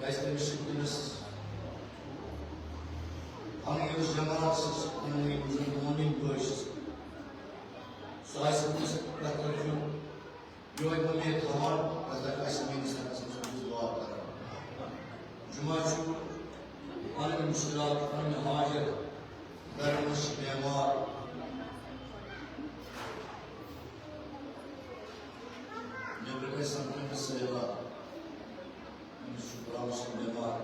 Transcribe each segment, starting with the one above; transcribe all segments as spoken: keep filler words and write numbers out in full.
کیازِ تٔمِس چھِ تٔمِس پنٕنۍ یۄس جماعت چھِ، پنٕنۍ یِم زَن مومِن بٲے چھِ، سُہ آسہِ تٔمِس پرٛٮ۪تھ لَٹہِ یِہوٚے اُمید تھاوان، پرٛٮ۪تھ لَٹہِ آسہِ میٛٲنِس حقَس منٛز أمِس دُعا کران۔ جمعہ چھُ پنٕنۍ مُشکِلات، پنٕنۍ حاجت، گرَن منٛز چھِ بیمار، نیٚبرٕ کَنہِ سَمکھن أمِس سٲری، أمِس چھُ پرٛاوُن سُہ بیمار۔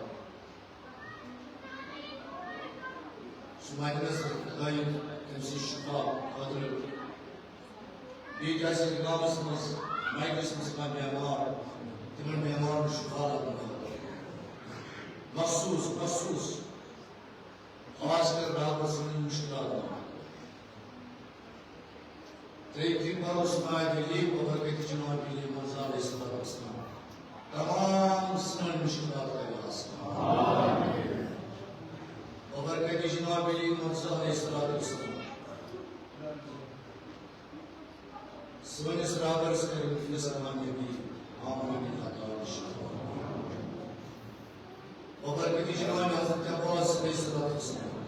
سُہ مانہِ نہٕ خۄدایہِ تٔمۍ سٕنٛدِ شِفا خٲطرٕ۔ بیٚیہِ تہِ آسہِ یَتھ گامَس منٛز، مایکَس منٛز کانٛہہ بیمار، تِمَن بیمارَن شِفا لَبنہٕ خٲطرٕ۔ مخصوٗص، مخصوٗص، خاص کر راتَس منٛز مُشکِلات۔ ترٛیٚیہِ پھِرِ پَرو سُہ آیت علی، ببرکتِ جناب علی مرزا علیہ الصلوۃ والسلام۔ تمام سٲنۍ مُشکِلات کَرِ آسان۔ ببرکتِ جناب علی مرزا علیہ الصلوۃ والسلام۔ سٲنِس رابرس کٔرِو تِژھ کامیٲبی۔ آمین۔ اللہ تعالیٰ شفا۔ ببرکتِ جناب حضرت عباس علیہ الصلوۃ والسلام۔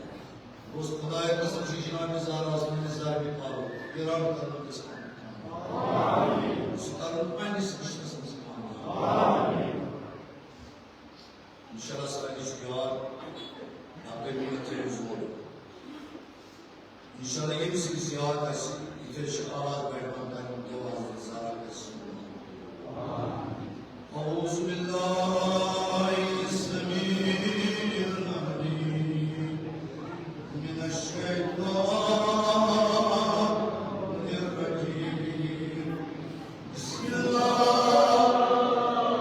اوس خدایَس قسم چھِ جناب زہراہَس پنٛنِس زارِ پالُن، پیران کرنہٕ کِس کامہِ۔ سُہ کرُن پنٛنِس رِشتَس منٛز کامہِ۔ انشاءاللہ سُہ اَتہِ چھُ یار، اَپٲرۍ مےٚ تھٲیِو زور۔ انشاءاللہ ییٚمہِ سٕنٛز یاد آسہِ، یہِ تہِ چھِ آواز پٮ۪ٹھ وَنان، دِوان زارا گژھِ۔ أعوذ بالله السميع العليم من الشيطان الرجيم. بسم الله الرحمن الرحيم.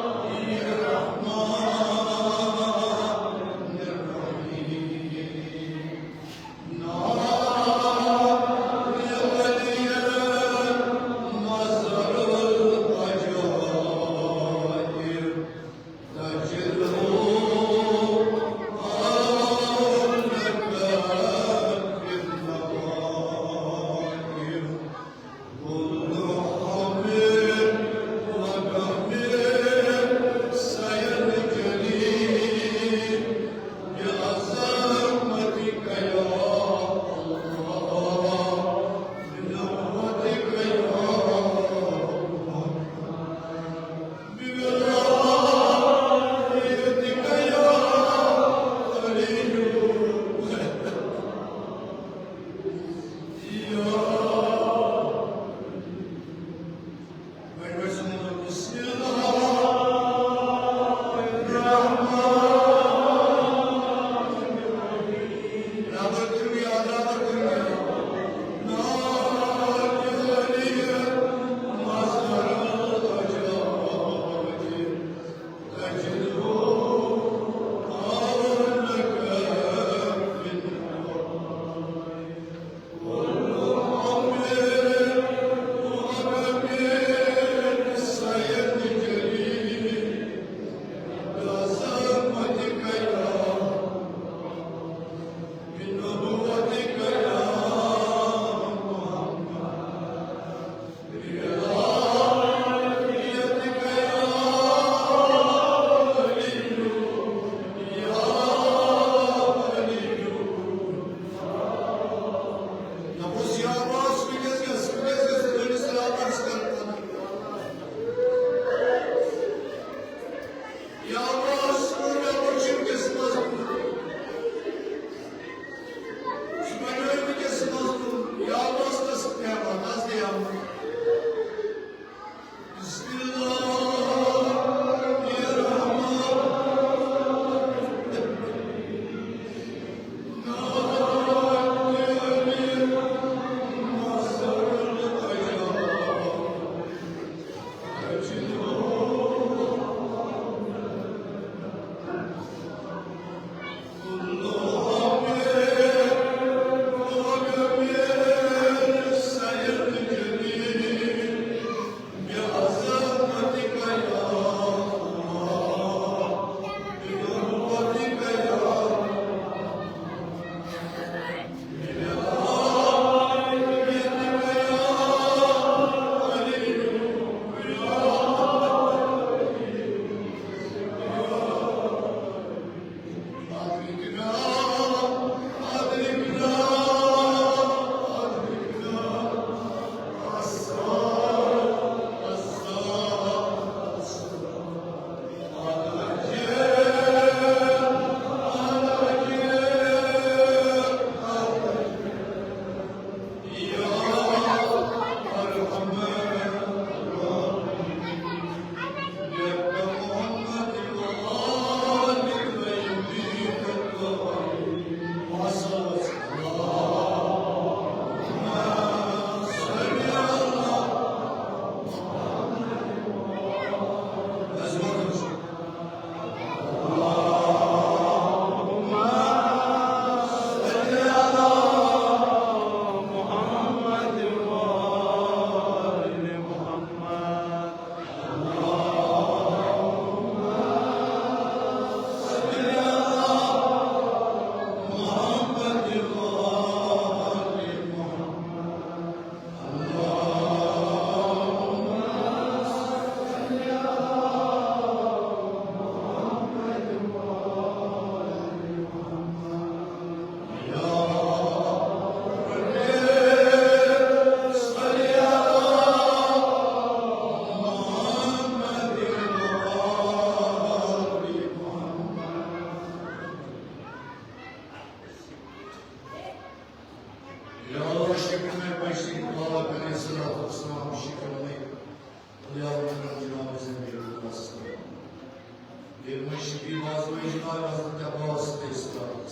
یِمَن شفیع بازوَے جناب حضرت عباس علیہ السلام۔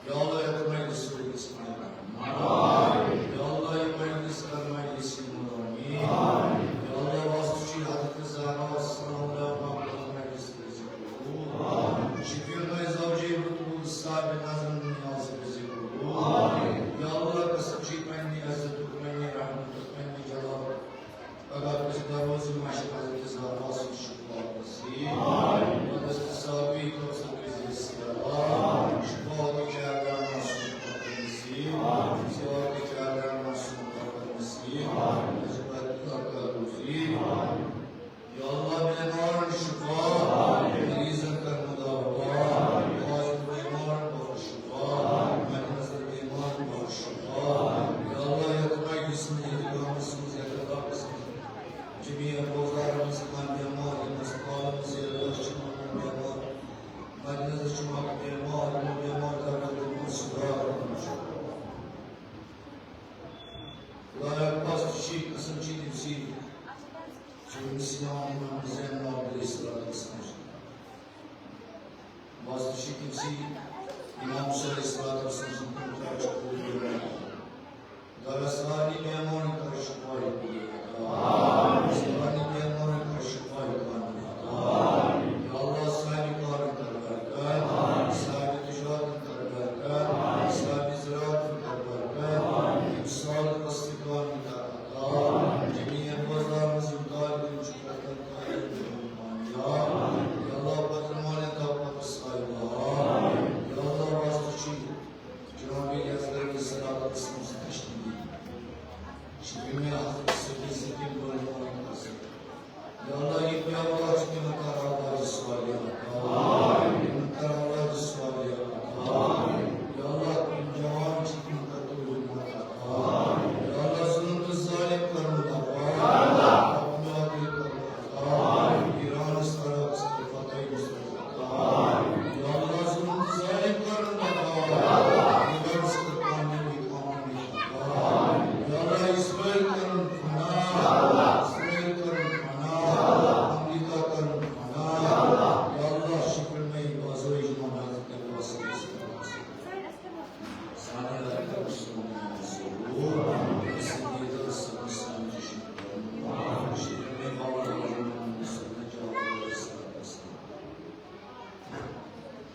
یا اللہ، یَتھ مجلسَس منٛز۔ یا اللہ، یہِ مجلس کر مجلس نورانی۔ یا اللہ، واسطہٕ چھُے حضرت زہرا سلام اللہ پاک مجلس کٔرۍزِ قبول۔ شفیع مے زوجی بتول صاحب نظر نیاز کٔرۍزِ قبول۔ یا اللہ، قسم چھُے پننہِ عزتُک، پننہِ رحمتُک، پننہِ جلالُک۔ پگاہ گژھِ دروازٕ مشرق حضرت زہرا سُنٛد شفاعت نصیب۔ حضرت صحابی کوثر کٔرۍزِ سیوا۔ شفاعت چاردان معصوم قبر نصیب۔ زیارت چاردان معصوم قبر نصیب۔ حضرت برکت روزی۔ یا اللہ، بیمارن شفا، مریضن کر مداوا، حاجت بیمارن بخش شفا، مدنظر بیمارن بخش شفا۔ یا اللہ، یتھ مجلس منٛز، یتھ گامس منٛز، یتھ علاقس منٛز، جمعی روزدارن منٛز کانٛہہ بیمار، یِم ہسپتالن منٛز، یا اللہ چھِ بیمار، مدنظر چھُ بیمار، یِمو بیمار درد، یِمن سُدھار۔ خدایا، پاس تہِ چھِ، قسم چھِ تٔمۍ سٕے۔ سٲنِس امام امام حسین علیہ الصلوۃ والسلام۔ واسطہٕ چھُ تٔمۍ سٕے، امام حسین علیہ الصلوۃ والسلام سُنٛد تِم ترٛےٚ چھِ قبول کران۔ خدایا، سارنٕے بیمارن کر شفاعی قبول عطا۔ سارنٕے بیمارن کر شفاعی کامل عطا۔ یا اللہ، سانہِ کارن کر برکت، سانہِ تجارتن کر برکت، سانہِ زراعتن کر برکت، امسال فصل کامل کر عطا۔ جمعی روزدارن منٛز یِم طالب علم چھِ پران، یا اللہ، پتہٕ مالے تھاو پتہٕ سایہِ بہار۔ یا اللہ، واسطہٕ چھُے جناب اصغر علیہ الصلوۃ والسلام سٕنٛز تشریح۔ شفیع مے حضرت صدیق صدیق بن عمر قاسم۔ یا اللہ، یِم بیمار چھِ، تِمن کر علاج صالح عطا۔ تِمن کر علاج صالح عطا۔ یا اللہ، یِم جوان چھِ، تِمن کر تعلیم عطا۔ یا اللہ، ظلم تہٕ ظالم کرن دفع۔ اپنا دل کرن عطا۔ ایرانس عراقس تہٕ فتح نصرت عطا۔ یا اللہ، ظلم تہٕ ظالم کرن دفع۔ ایرانس تہٕ پانہٕ ؤنۍ امن عطا۔ یا اللہ، اسرائیل کرن فنا۔ اسرائیل کرن فنا۔ امریکہ کرن فنا۔ یا اللہ، شفیع مے بازوَے جناب حضرت عباس علیہ السلام۔ سانہِ علاقہٕ مسلمان ضرور۔ سنگیت سب سان جشن کرن۔ شفیع مے باور مسلمان جواب۔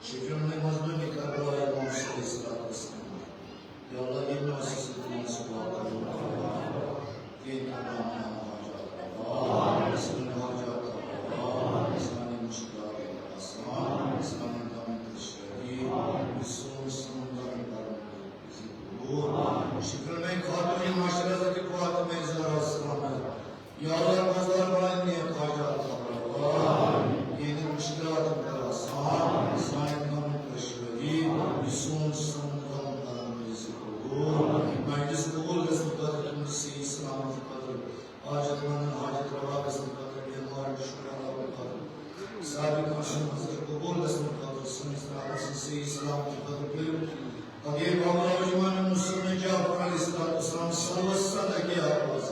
شفیع مے مظلوم کربلا امام صلی اللہ علیہ وسلم۔ یا اللہ، یِم نہٕ اَسہِ سۭتۍ یِمَن سۭتۍ واتَن، ییٚتہِ کَرناوَن یِمَن حاجات روا، سٲنۍ حاجات روا، سانٮ۪ن مُشکِلاتَن آسان، سانٮ۪ن غمَن تہٕ شٲدی، یہِ سون سون غم کَرُن ذِکر۔ شفیع مے خاتون معاشرہ حضرت فاطمہ زہرا سلام۔ یا اللہ، مزار بنائیں نیک حاجات روا، یِہنٛدٮ۪ن مُشکِلاتَن کر آسان، سانٮ۪ن غمَن کر شٲدی، یہِ سون سون غم کَرُن ذِکر۔ مجلس قبول گژھنہٕ خٲطرٕ، تُہنٛدِ صحیح سلامت خٲطرٕ، حاجت مندن حاجت روا گژھنہٕ خٲطرٕ، بیمارن شفا لبنہٕ خٲطرٕ، سابق مسلم حضرت قبول گژھنہٕ خٲطرٕ، سٲنِس راتس صحیح سلامت خٲطرٕ کٔرِو۔ اگے بابا عثمان مسلم جعفر علیہ الصلوۃ والسلام سلوت صدقے آواز۔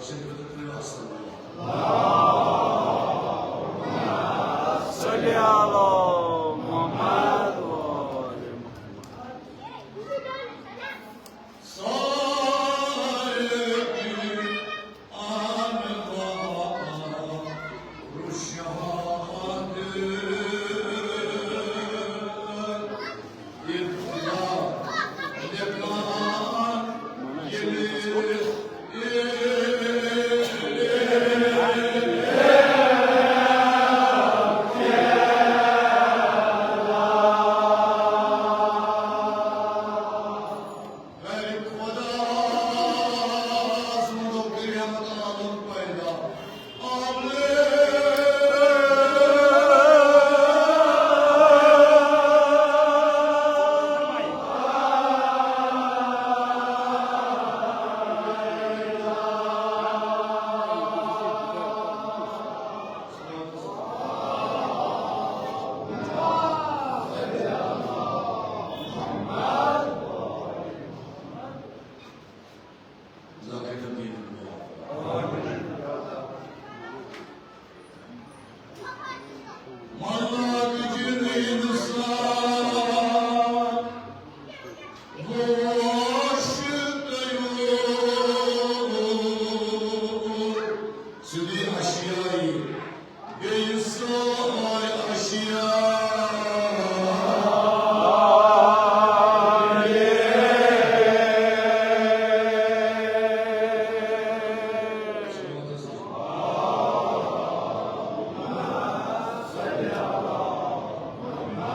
صلی علی محمد و آل محمد۔ صلی علی محمد۔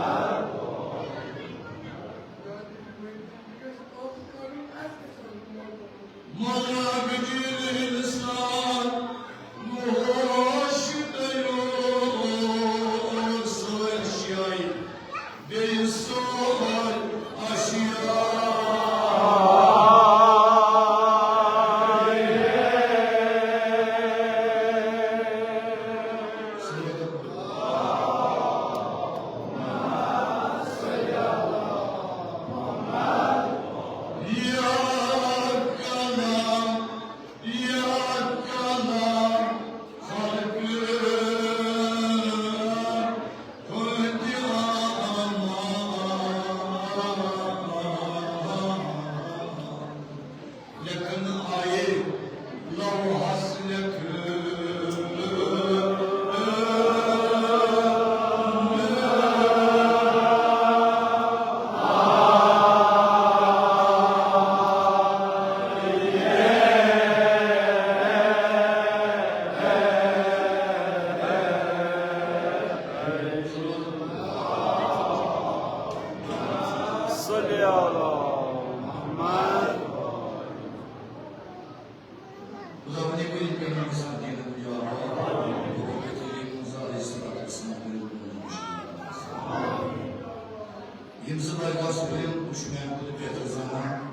یِم زٕ بٲے کار صٲب، یِم وٕچھ مےٚ اَمہِ کھۄتہٕ بہتر زانان،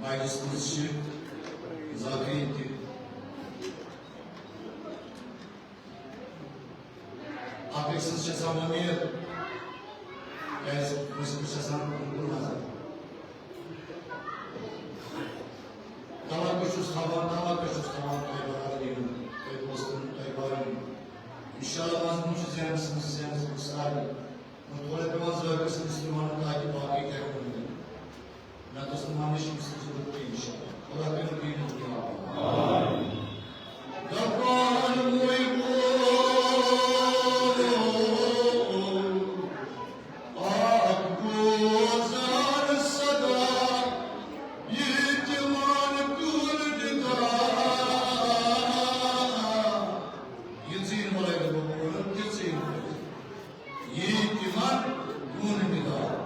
مجلس منٛز چھِ ذاکرین تہِ۔ اکھ أکۍ سٕنٛز چھِ آسان وۄمید، کیٛازِ کٲنٛسہِ پٮ۪ٹھ چھِ آسان بِلکُل نظر۔ توقع چھُس تھاوان، توقع چھُس تھاوان تۄہہِ برادری ہُنٛد، تۄہہِ دوستن، تۄہہِ بارن۔ انشاءاللہ منٛزٕ منٛزٕ چھُ ذہنس منٛز، ذہنس منٛز سارنٕے۔ وۄنۍ تھوڑا پٮ۪وان ذٲکرٕ سٕنٛدِس تہِ وَنُن، تاکہِ باقٕے تہِ ہٮ۪کو ؤنِتھ۔ مےٚ دوٚپُس نہٕ وَننٕچ چھِ أمِس ضروٗرت کینٛہہ، اِنشاءاللہ۔ خۄدا کٔرِنۍ بیٚیہِ مدد۔ دَپان وۄنۍ گوٚو اَکھ بوزان صدا، یہِ تہِ وَن کُل نِدا۔ یہِ ژیٖنۍ وَلَے دوٚپُن، یہِ ژیٖنۍ۔ یی تِمن کُن نِدا۔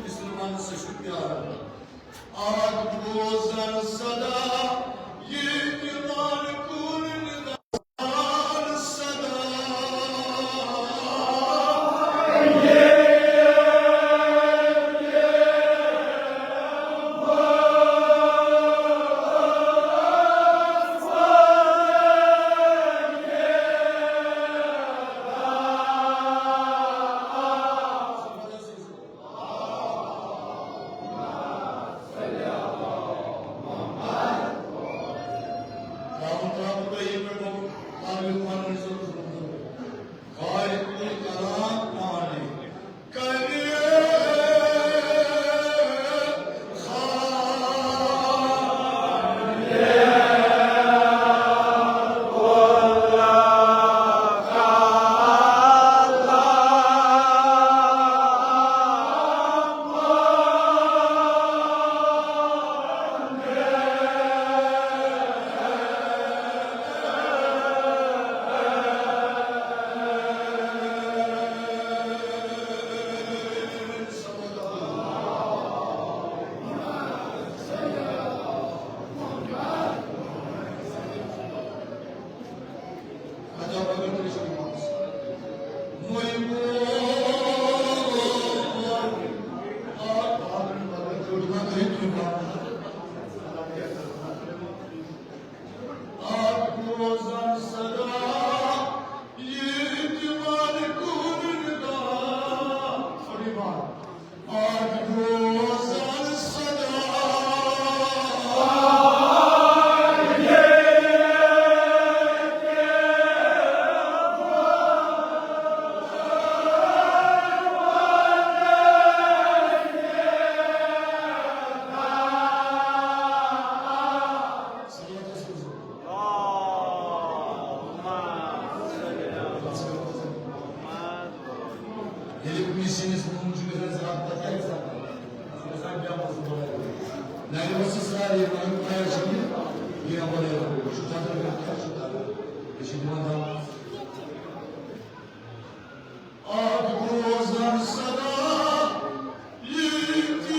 مسلمان سے شکریہ۔ آگ بوزن صدا، یہ تیمان کن ندا۔ ییٚلہِ کُنہِ سِنِس نوٗن چھُ گژھان زیادٕ، پَتہٕ کیٛاہ گژھان؟ سُہ گژھان بٮ۪مار، سُہ بَلاے۔ نَرِ وَسہِ سارے، مگر خۄداے چھُ یہِ، یہِ بَلاے۔ یہِ چھُ قدر کَران، کیٛاہ چھُ کَران؟ یہِ چھُ دِوان دَوا۔ آگ بوزن صدا، ییٚتہِ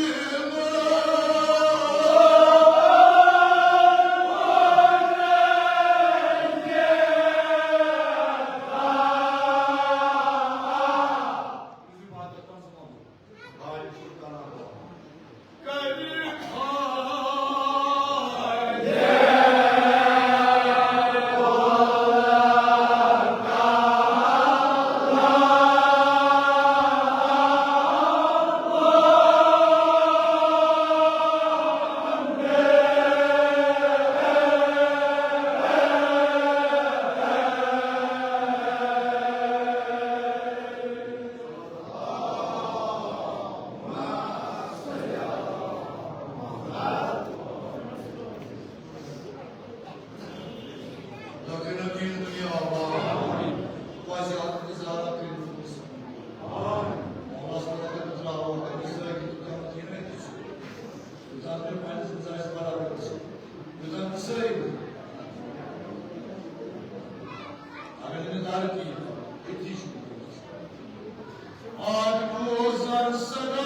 آگ بوزن صدا،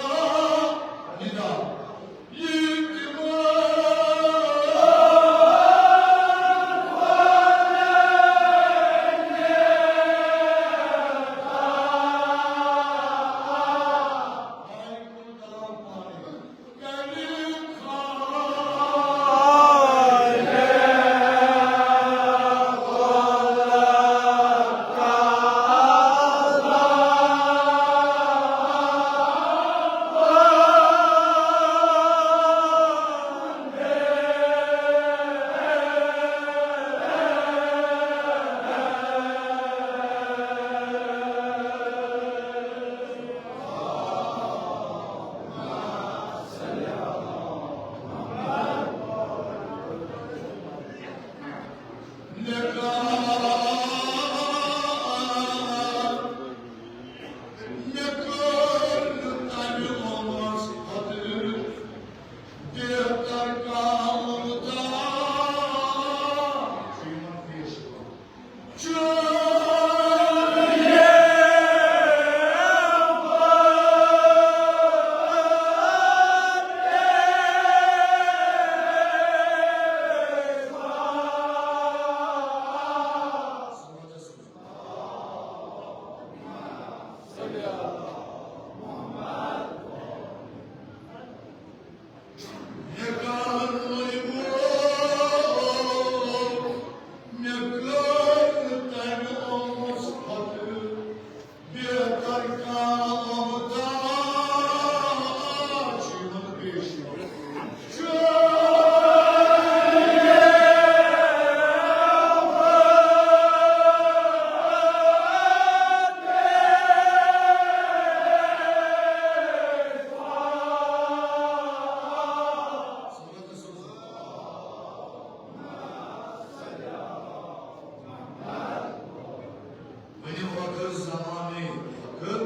ندا۔ ؤنِو وقت زمانٕے وقت۔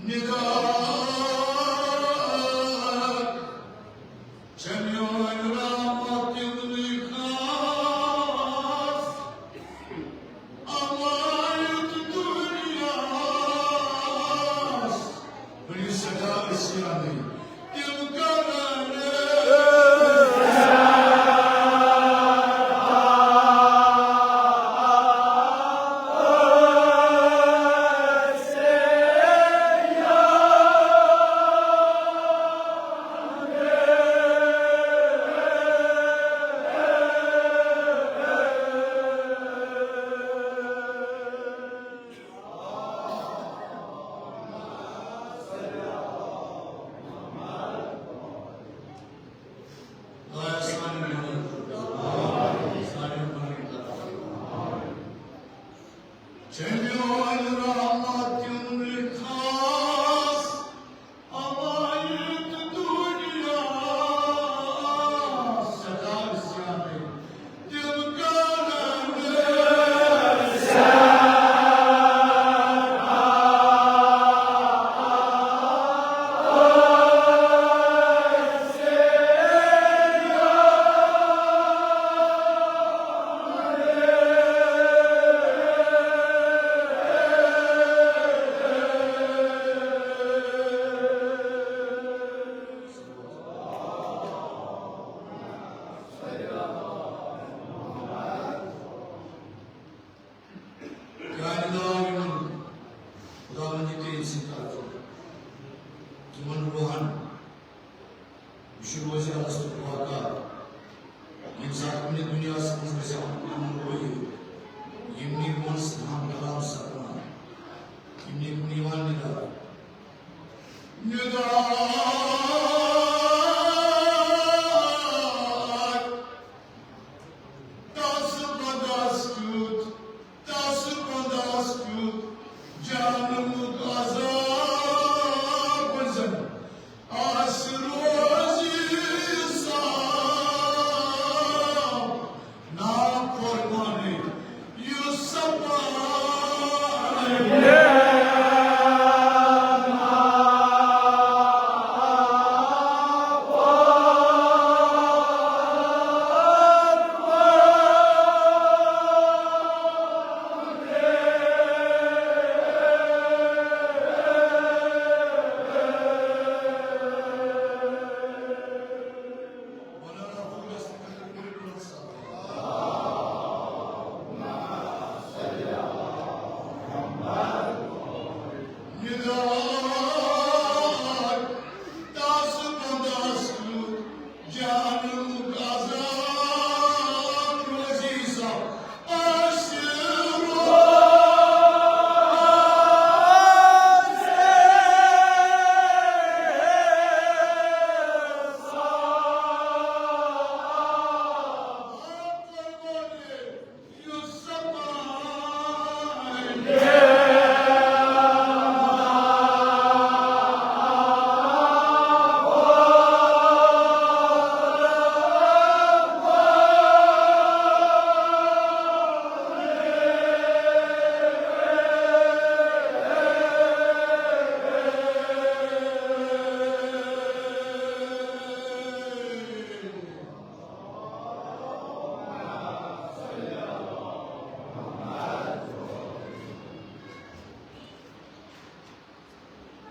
نِگار چھےٚ میٲنۍ رحمت تِمنٕے خاص۔ اما یُتھ دُنیاہَس، ؤنِو سدا عصیانٕے تِم کرن۔ یِمن خداوندِ کریم سٕنٛدِ طرفہٕ یِمن روحن یہِ چھُ روزِ اَلَستُک واقعہ۔ ییٚمہِ ساتہٕ کُنہِ دُنیاہَس منٛز گژھِ ہا یِمَن روحِ، یِم نہٕ یِمَن سۭتۍ ہم کلام سپدان، یِم نہٕ یِمَن یِوان نِگار۔ نِگار، تَس بندَس کیُتھ، تَس بندَس کیُتھ جہنمُک عذاب زن آسہِ روزِ صاف نافرمانٕے یُس سپان۔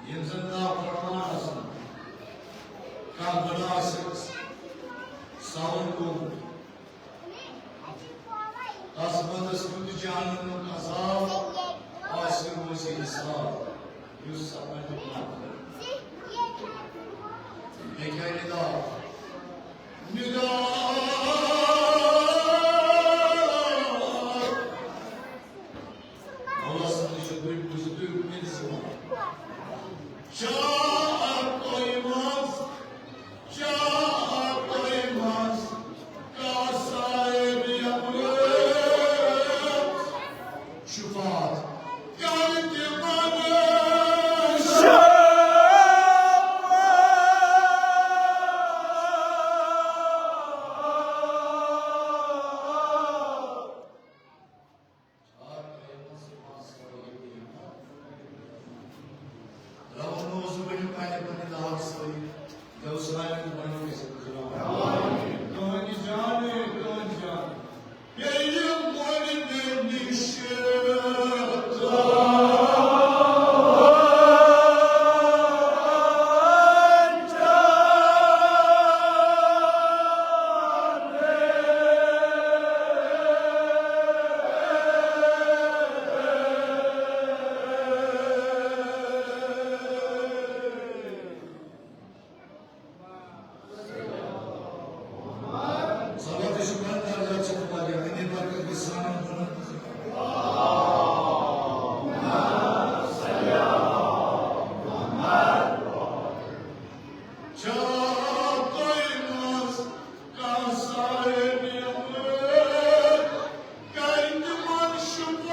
ییٚمۍ زَن نافرمان آسن، کانٛہہ گۄناہ آسٮ۪کھ ساوُن گوٚمُت، تَس منٛز کیُتھ جہنمُک عذاب آسہِ، روزِ حساب، یُس سَپدِ پَتہٕ۔ مےٚ کیٛاہ نِدا؟ نِدا۔ مولا صٲب، تُہۍ چھِو، تُہۍ بوٗزِو، تُہۍ کٔرِو سوال۔ شاہ تۄہہِ منٛز، شاہ تۄہہِ منٛز، کاسائے بیمرت شفاعت۔ کر تِمن شفاعت۔ رَوَن اوس بٔنِو کَنہِ پَنٕنہِ لاگ سۭتۍ، گوٚو سانہِ بَنُن گژھِ گُزران۔ تُہٕنٛدِ جانہٕ، تُہٕنٛدِ جانہٕ۔ ییٚلہِ وۄنۍ مےٚ نِش صلوات شکر درجات چھِ واریاہ، اَمے برکت گژھِ سانٮ۪ن دۄنن منٛز۔ چھا تۄہہِ منٛز کانٛہہ سارے نعمت؟ کَرِ تِمن شُکر۔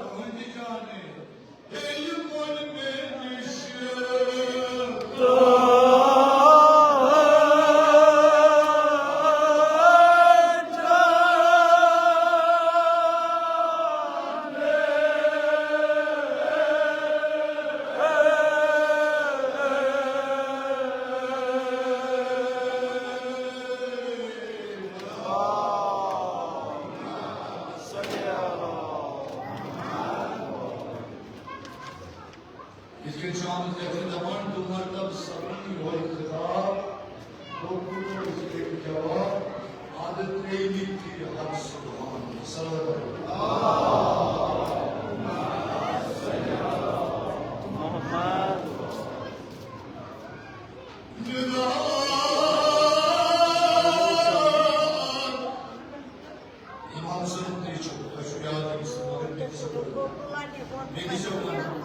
تُہٕنٛدِ جانہٕ ییٚلہِ وۄنۍ مےٚ نِش یِتھ کٔنۍ چھُ آمُت لیکھنہٕ، دَپان، دُمرتب سَرُن یِہوٚے خطاب، گوٚو کوٗتاہ أسۍ دِمو جواب، اَدٕ ترٛیٚیِمہِ پھِرِ حق سبحان۔ صلوات۔ محمد۔ امام صٲب تہِ چھُ، تۄہہِ چھُو یاد أمِس، مگر مےٚ تہِ چھُ، مےٚ تہِ چھُ وَنُن۔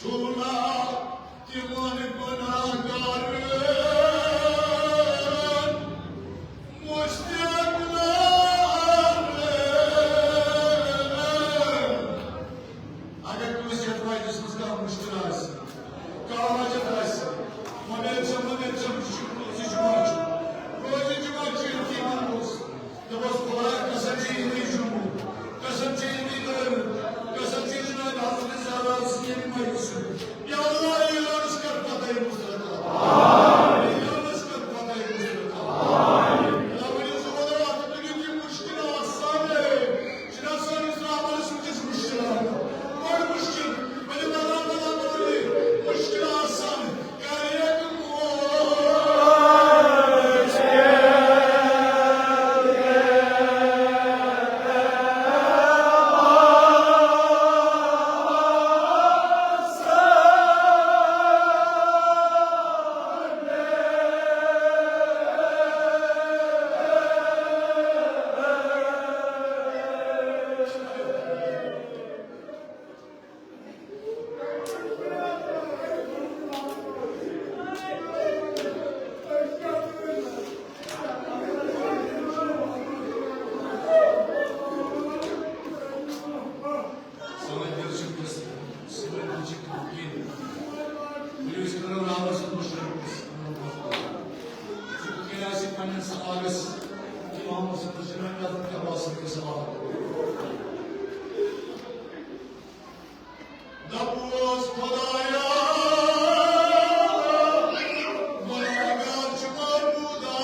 چھُنا تِمن گۄناہگارن مُشتاق نار؟ اگر کٲنٛسہِ یتھ وقتس منٛز کانٛہہ مُشکل آسہِ، کانٛہہ حاجت آسہِ، وۄنۍ ییٚلہِ ژےٚ، وۄنۍ ییٚلہِ ژےٚ مُشکل روزِ جمعہ چھُ، روزِ جمعہ چھُ ییٚلہِ تہِ یِوان اوس، دوٚپُس، خۄدایا، قسم چھِ یِمنٕے جمعہ، قسم چھِ یِمنٕے دٲرِتھ، قسم چھِ جناب حضرت زہرا سٕنٛدِ ییٚمہِ مَیہِ سۭتۍ۔ یا اللہ، ایرانس کر فتح نصرت عطا۔ ایرانس کر فتح نصرت عطا۔ اللہ ؤنِو زُبَدَر اَتھ دُنیاہٕکۍ مُشکِل آسان۔ چھِنہ سٲنِس رحمانس وٕنکیٚس مُشکِلات؟ بٔڑ مُشکِل۔ ؤلِو، بَدَر، بَدَر، بَدَر، مُشکِل آسان۔ کَرِ سٲنۍ دِل چھِ وٕنکیٚس، سٲنۍ دِل چھِ غمگیٖن۔ ؤلِو أسۍ کَرو ربَس سۭتۍ مُشرف۔ ژٕ کیٛازِ پنٛنِس آگَس اِمام حسنَس جناب عباس صٲبِس حوالہٕ؟ دَپوس خۄدایا، گۄناہگار چھُ معبوٗدا،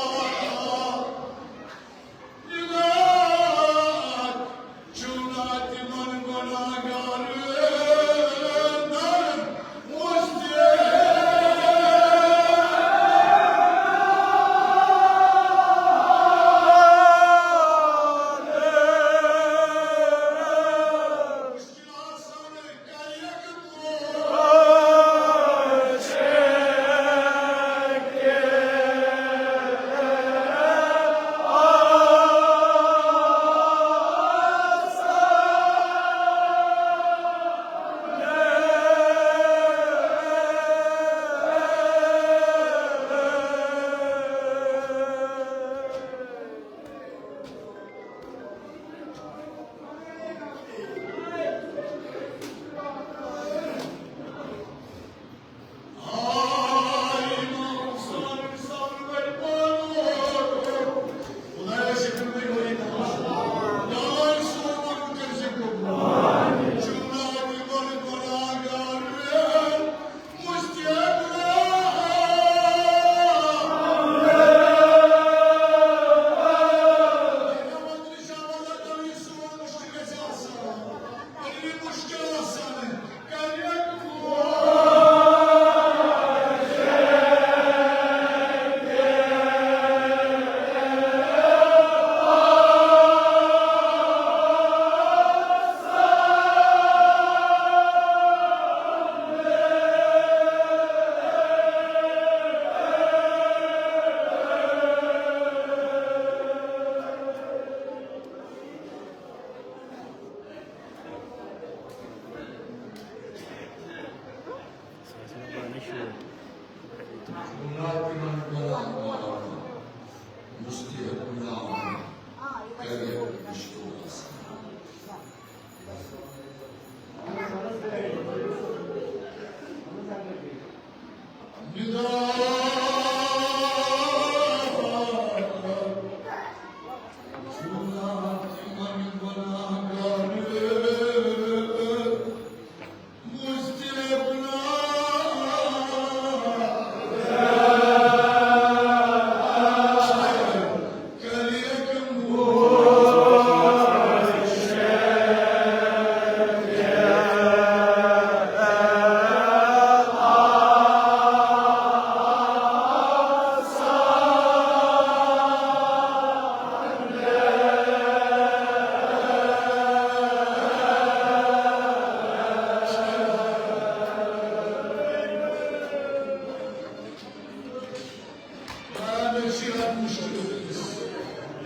یتھ مُشکِلس منٛز،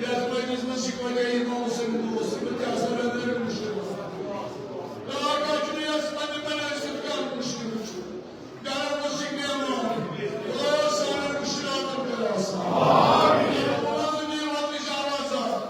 یتھ مجلس منٛز چھِ واریاہ امام حسین دوست، تِمن تہِ آسان رٔلۍ رٔلۍ مُشکِل۔ کانٛہہ کانٛہہ چھُنہٕ یتھ پننہِ بنٲوِتھ سۭتۍ کانٛہہ مُشکِل چھُ۔ گرن منٛز چھِ بیمار، خدا سانٮ۪ن مُشکِلاتن کَرِ آسان۔ آمین۔ یتھ منٛز دِیِو وقتٕچ آواز اکھ۔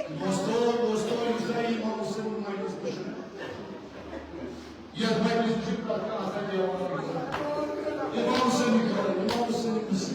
دوستو، دوستو، یُس زَن یہِ امام حسین مجلس چھُ، یَتھ مجلس چھُ پرٛٮ۪تھ کانٛہہ آسان بیٚہوان۔ امام حسین کَرو، امام حسین کُس؟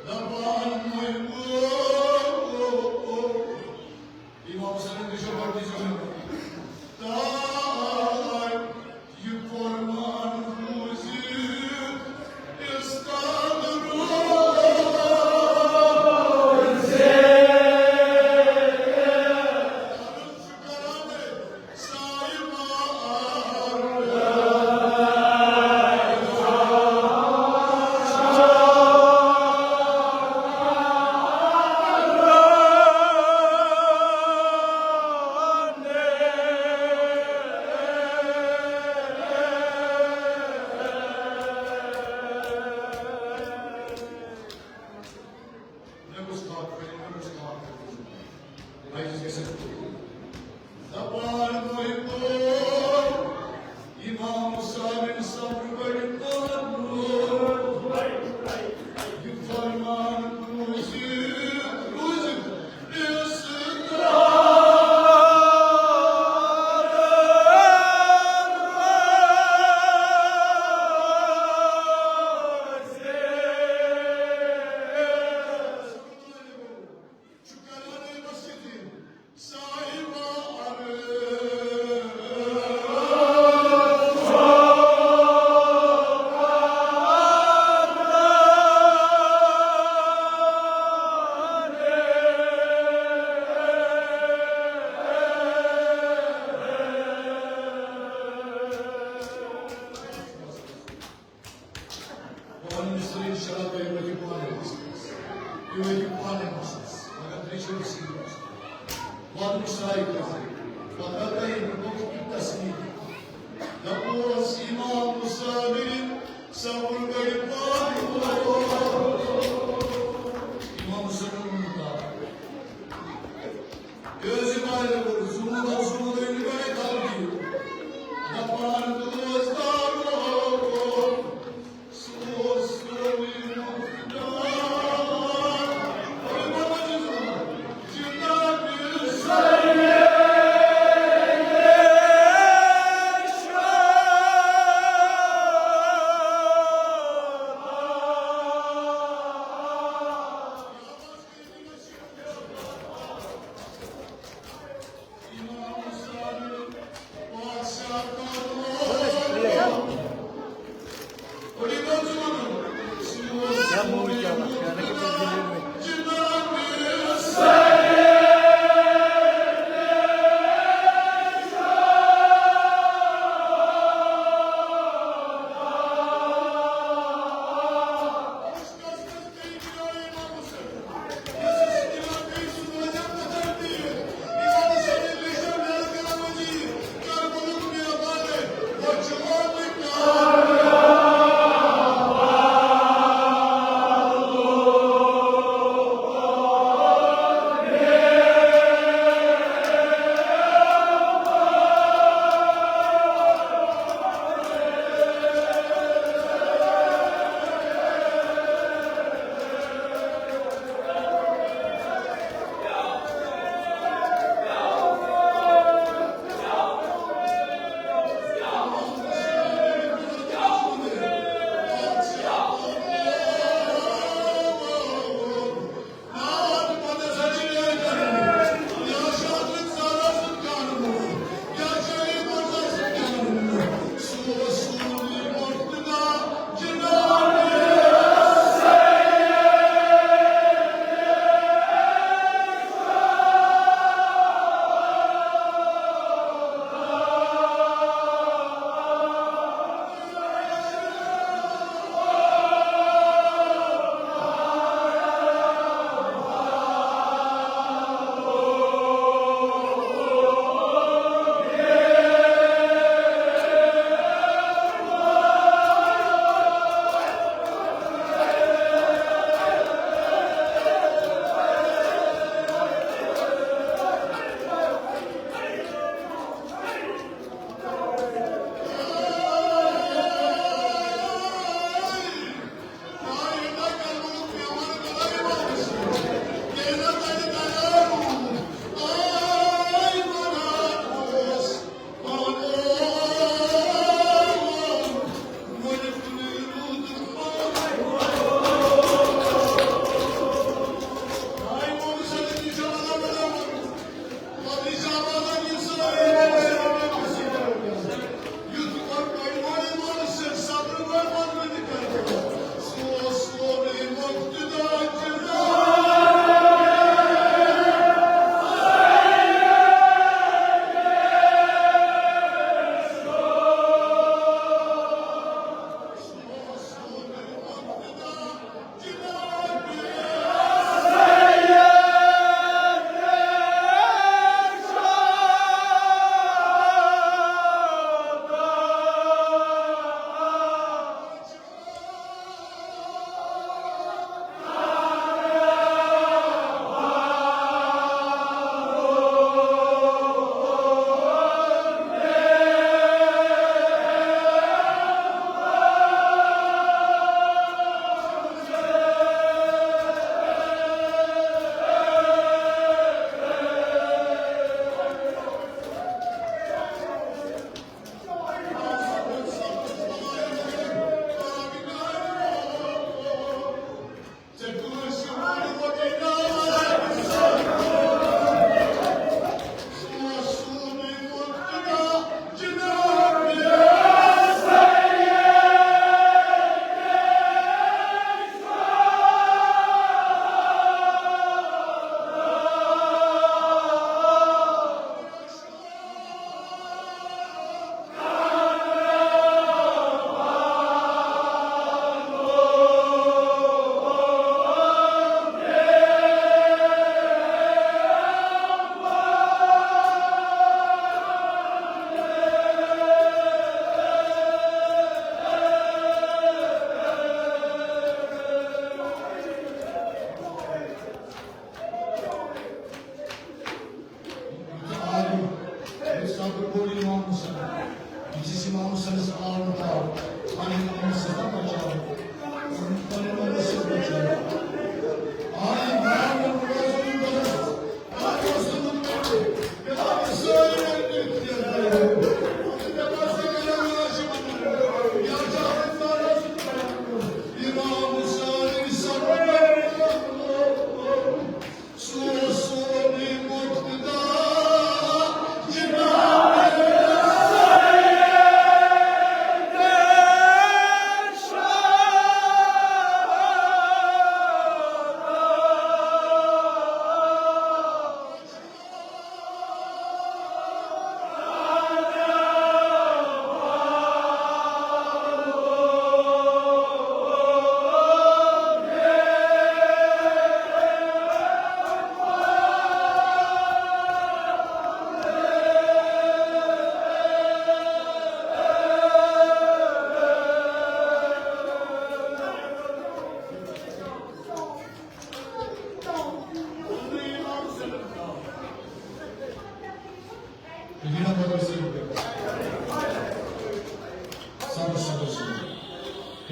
دپان، امام حسین تہِ چھُ گۄڈٕنِچ اُمر۔ تاے یہِ فرمان بوٗزِتھ استاد روز۔ مےٚ گوٚژھ کَتھ کَرٕنۍ، مےٚ گوٚژھ کَتھ کَرٕنۍ۔ بہٕ چھُس یَژھان دَپان، بہٕ گوٚو امام صٲبٕنۍ صبرٕ بٔڑۍ پَہن۔ یہِ فرمان بوٗزِتھ روٗزِتھ وَنُن سٲری شراب تُہۍ وٲتِو پانَے مَسجِدَس۔ تُہۍ وٲتِو پانَے مَسجِدَس۔ مگر تُہۍ چھِو سیٖریَس۔ وَنُن سارے کَتھٕ۔ پَتہٕ کَرِ یہِ لوٗکھ تہِ تسلیٖم۔ دَپوس امام صٲبٕنۍ صبر گٔے پَتہٕ۔ امام صٲبُن ووٚنمُت آو۔ یہِ ٲسۍ یہِ واریاہ بٔڑ زوٗن، زوٗن أنۍ گۄڈَے خلقی۔ دَپان دوستانو، سُہ اوس سورُے مُفتان۔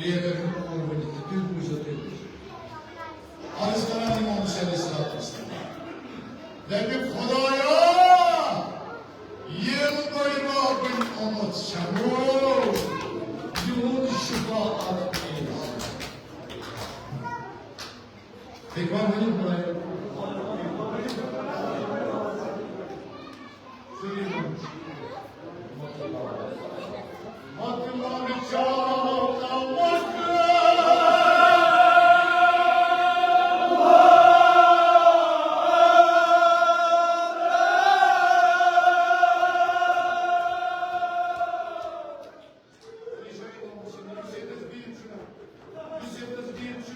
یہِ کَرِ نہٕ اور ؤنِتھ تہِ، تُہۍ بوٗزِو، تُہۍ بوٗزِو۔ عرض کران امام حسین علیہ الصلوۃ والسلام، دَپہِ، خدایا، ییٚلہِ تۄہہِ راتھ وۄنۍ آمُت چھَنو، یِہُنٛد شفاعت کٔرِو۔ ہیٚکوا ؤنِتھ بلایہِ؟ یُس ییٚتہِ نَس بِہِتھ چھُ، یُس ییٚتہِ نَس بِہِتھ چھُ،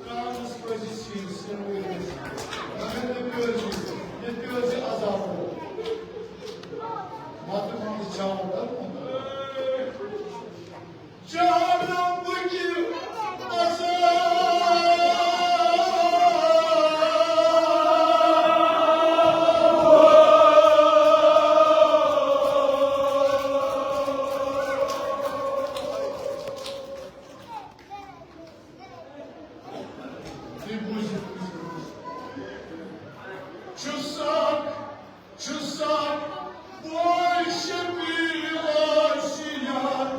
ترٛاونَس پَزِ سیٖنَس سۭتۍ۔ مگر مےٚ پیٲرۍ زِ، مےٚ پیٲرۍ زِ عذاب۔ مَتہٕ مَتہٕ چھاو کَرُن۔ چھاو بُکہِ عذاب۔ تُہۍ بوٗزِو، چھُ سَکھ، چھُ سَکھ بوے شفیع آسیان۔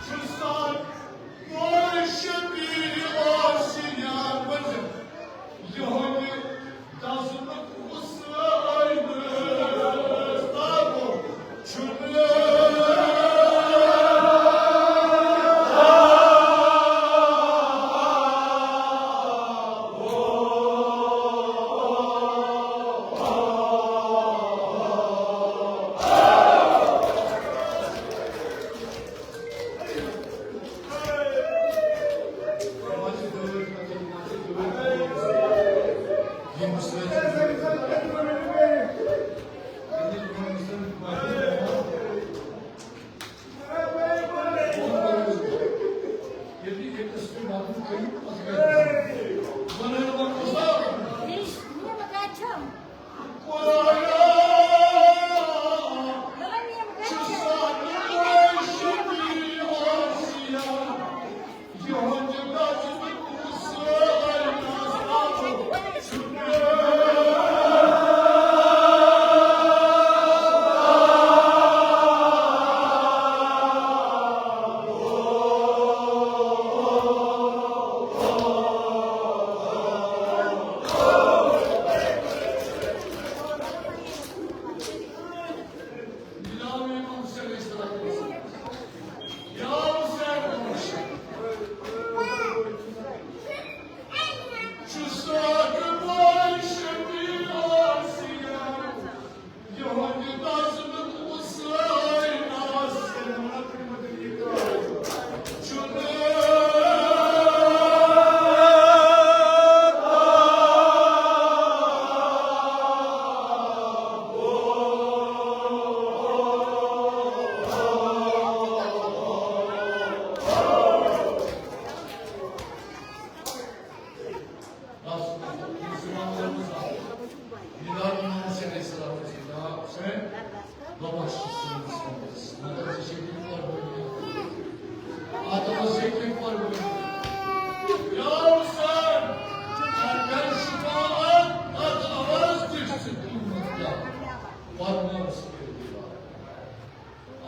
چھُ سَکھ بوے شفیع آسیان۔ یِہُنٛد دَزنُک غُصہٕ أنٛدرٕ تابو چھُنہٕ۔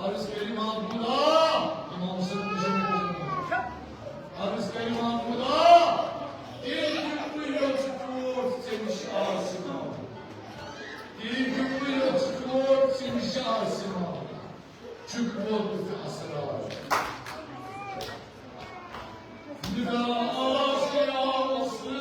عرض کٔرِو محمودا، امام حسن تہِ چھُ مےٚ کوٚرمُت۔ عرض کٔرِو محمودا، تیٚلہِ کِتھ پٲٹھۍ یوت سُہ ٹوٹھ ژےٚ نِش آسہِ نا؟ تیٚلہِ کِتھ پٲٹھۍ یوت سُہ ٹوٹھ ژےٚ نِش آسہِ نا؟ چھُکھ ووتمُت ژےٚ اسرار۔ ندا آسہِ آمٕژ۔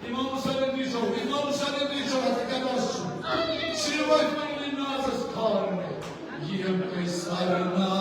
امام حسین دی چھو، امام حسین دی چھو، اتھ کتھ آسہِ چھُ؟ صرف وۄنۍ پننہِ نازس کھارنہِ، یِم کٔرۍ سارنان۔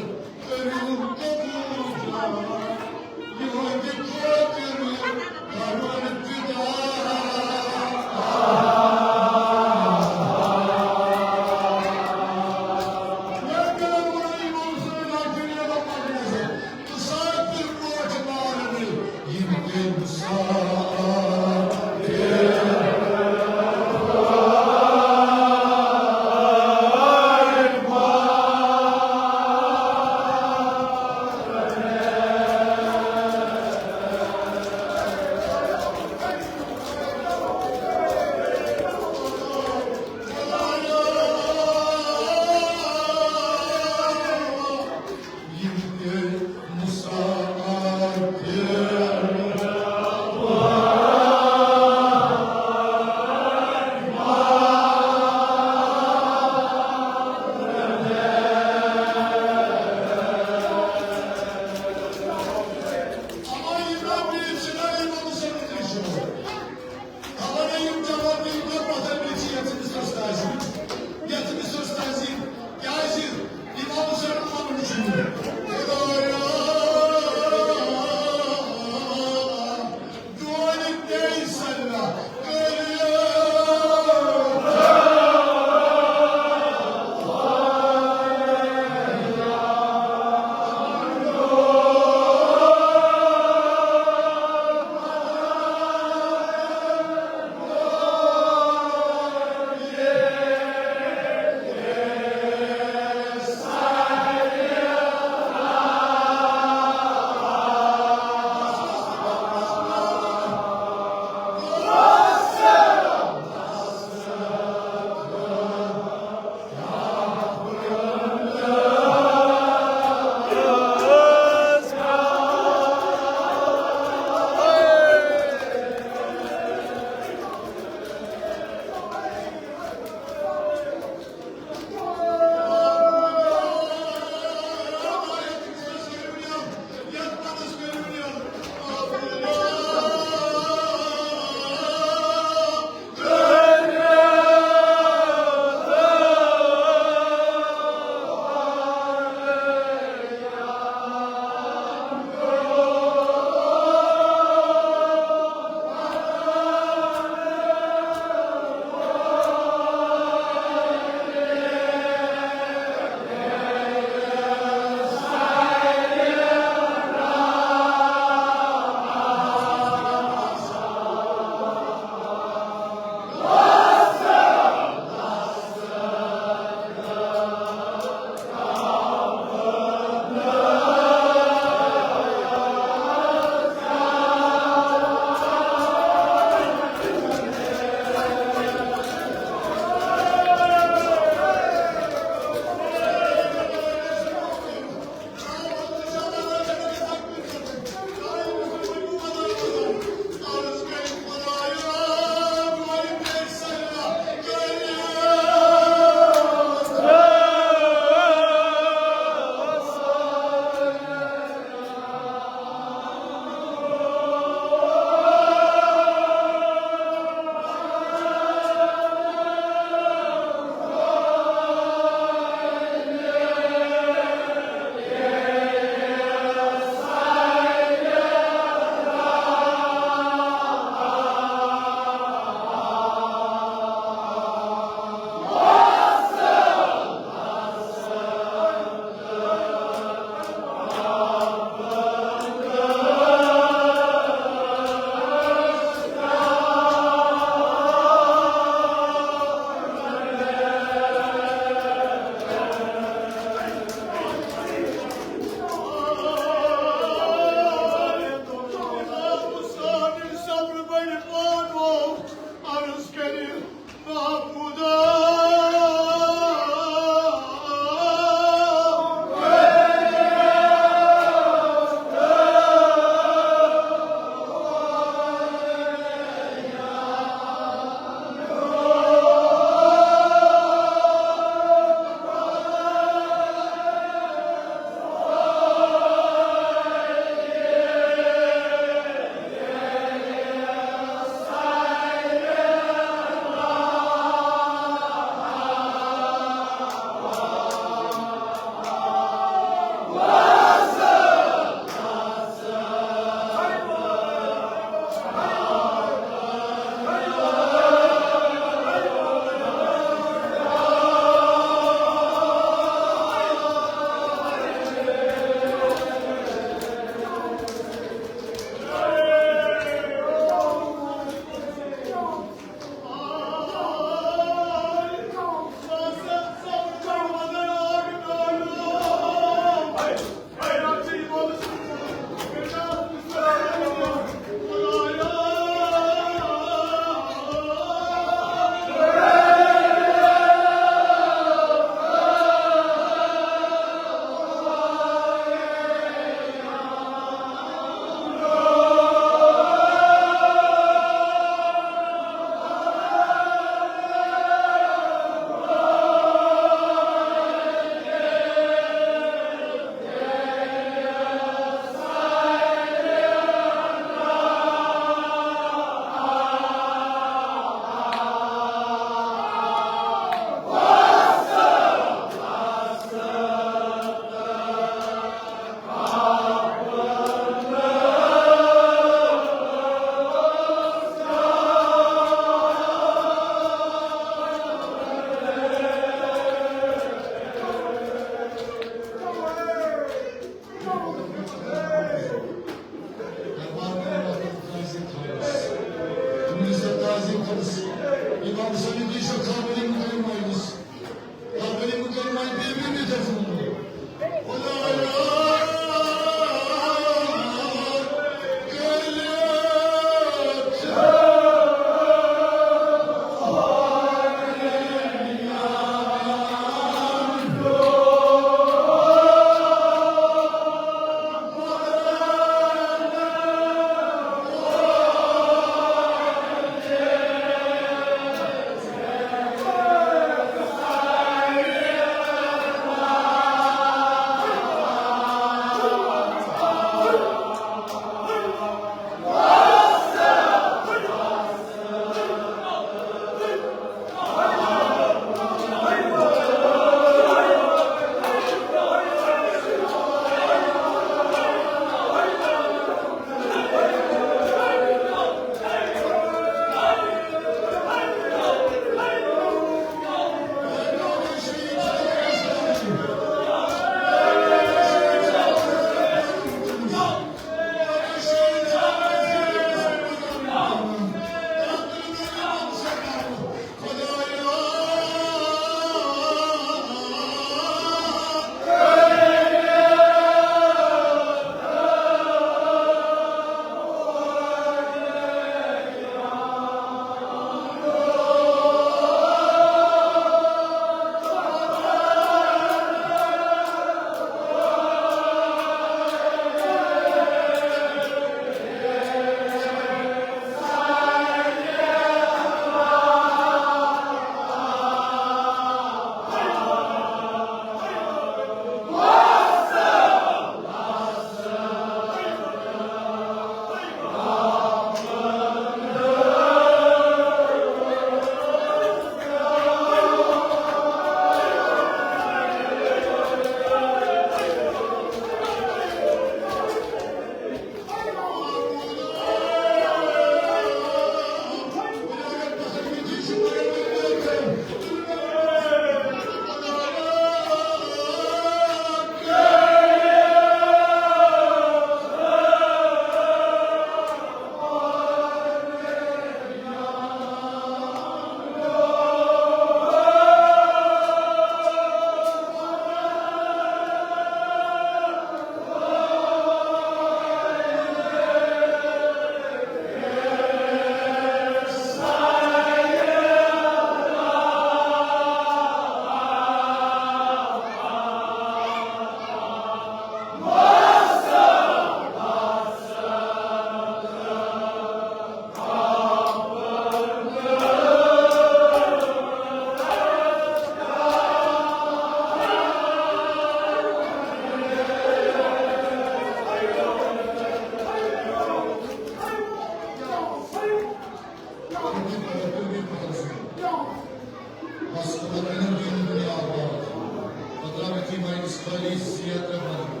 علی سید رحمان،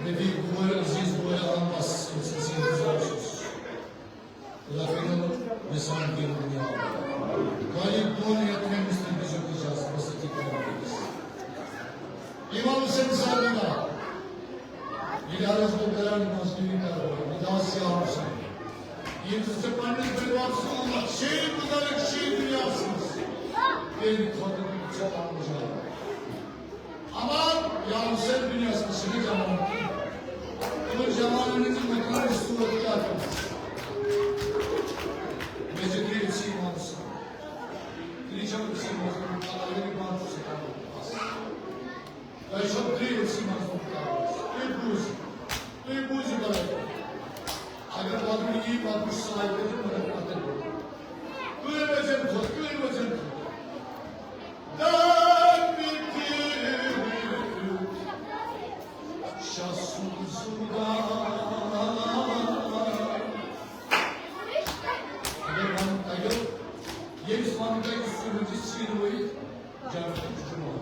مےٚ دی بوے عزیز بوے احمدس، ییٚمہِ سٕنٛز سید گُزار چھُس۔ لفظن لسان دین دنیا۔ والی بون یتنے مستر بزرگ جاز بستی کامپلیکس۔ امام حسین صاحب کا، یہ عرض کو کران مزدوری کا، مداس یا حسین۔ یہ تو سے پنڈت بلوار سو، شیر مدارک شیر دنیا سو۔ تیری خاطر چلا مجھے۔ اما یا حسین دنیا سو سنی جانا۔ تمن جوانن ہٕنٛز مکان صورت کیٛاہ چھِ؟ مےٚ چھِ ترٛےٚ أسی امام حسین۔ ترٛےٚ چھِ أسی امام حسین۔ اللہ یہِ بنٛد چھُ سکان۔ تۄہہِ چھو ترٛےٚ أسی امام حسین۔ تُہۍ بوٗزِو۔ تُہۍ بوٗزِو گۄڈٕ۔ اگر پتہٕ یی، پتہٕ وٕچھ ساے کٔرِتھ، مگر پتہٕ کٔرِو۔ کٔرۍ وَزن تھوٚد، کٔرۍ وَزن تھوٚد۔ دَپہِ تہِ شاہ سُنٛد زُردار۔ اگر وَن-، اگر ییٚمِس وَنُن تۄہہِ، یُس سُہ ہیوٚت یہِ سیٖنہٕ ؤرِتھ، جنتُک جُمعہ۔